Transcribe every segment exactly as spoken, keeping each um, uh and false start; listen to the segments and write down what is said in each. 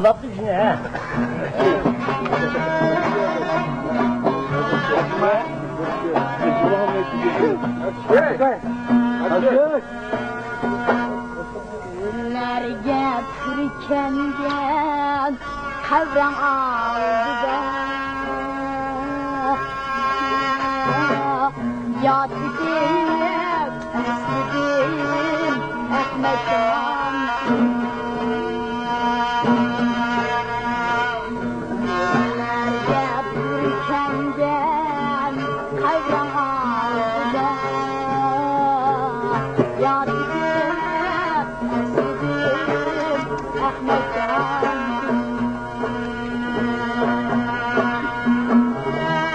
ئۇلاپتۇ ئىشىنى، ھە. گۈللەرگە پۈركەنگەن قەبرەڭ ئالدىدا ياتىدىم، ئەسلىدىم ئەخمەتجان. گۈللەرگە پۈركەنگەن قەبرەڭ ئالدىدا ياتىدىم، ئەسلىدىم ئەخمەتجان.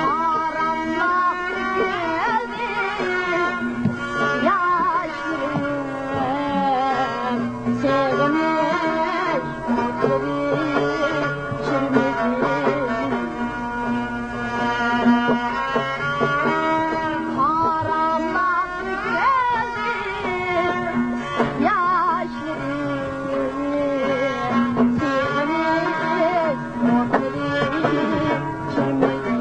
ئاراملاپ كۆزۈم ياشلىرىم، سېغىنىش ئوتلىرى چىرمىدى. قاراماق كۆزۈم ياشلىرىم، سېغىنىش ئوتلىرى چىرمىدى.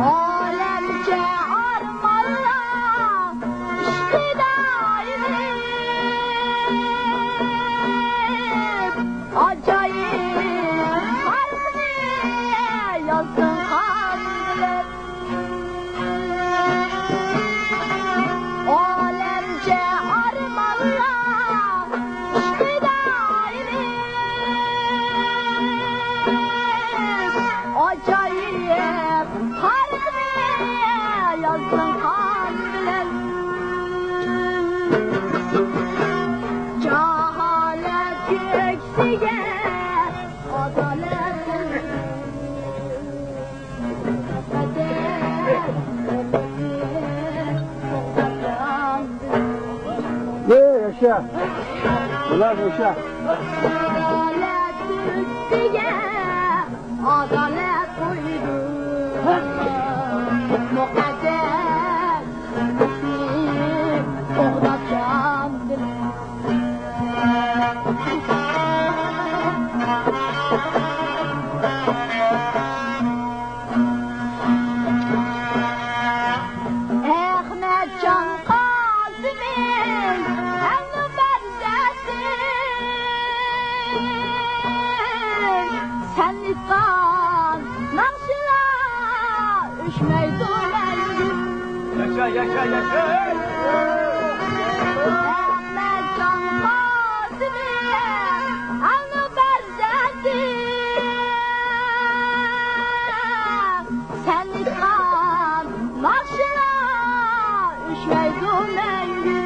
ئالەمچە ئارمانلار ئىشقىدا ئېلىپ، ئاجايىپ خەلقنى يازدىڭ قان بىلەن. ئالەمچە ئارمانلار ئىشقىدا ئېلىپ، ئاجايىپ تارىخنى يازدىڭ قان بىلەن. جاھالەت كۆكسىگە ئادالەت ئەي، ياشا! ئۇلار ياشا! ئادالەت ئۈستىگە ئادالەت قويدۇم. مۇقەددەس قوغداپ جان بىلەن. ئەخمەتجان قاسىمىم، ئەلنىڭ پەرزەنتى، سەن ئېيتقان ناخشىلار ئۆچمەيدۇ مەڭگۈ. ياشا، ياشا، ياشا! ئەخمەتجان قاسىمى، ئەلنىڭ پەرزەنتى، سەن ئېيتقان ناخشىلار ئۆچمەيدۇ مەڭگۈ.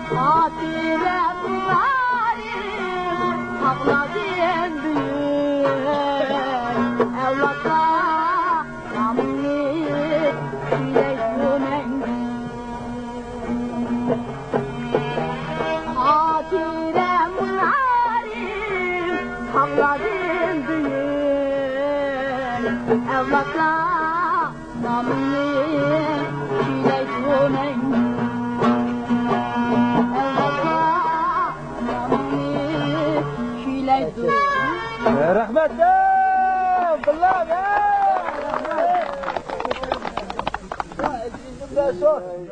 خاتىرە مۇنارى تاغلاردىن بۈيۈك، ئەۋلادلار نامىنى كۈيلەيدۇ مەڭگۈ. خاتىرە مۇنارى تاغلاردىن بۈيۈك، ئەۋلادلار نامىنى كۈيلەيدۇ مەڭگۈ. ئەۋلادلار نامىنى كۈيلەيدۇ. رەھمەت، ئابدۇللا ئاكا! رەھمەت!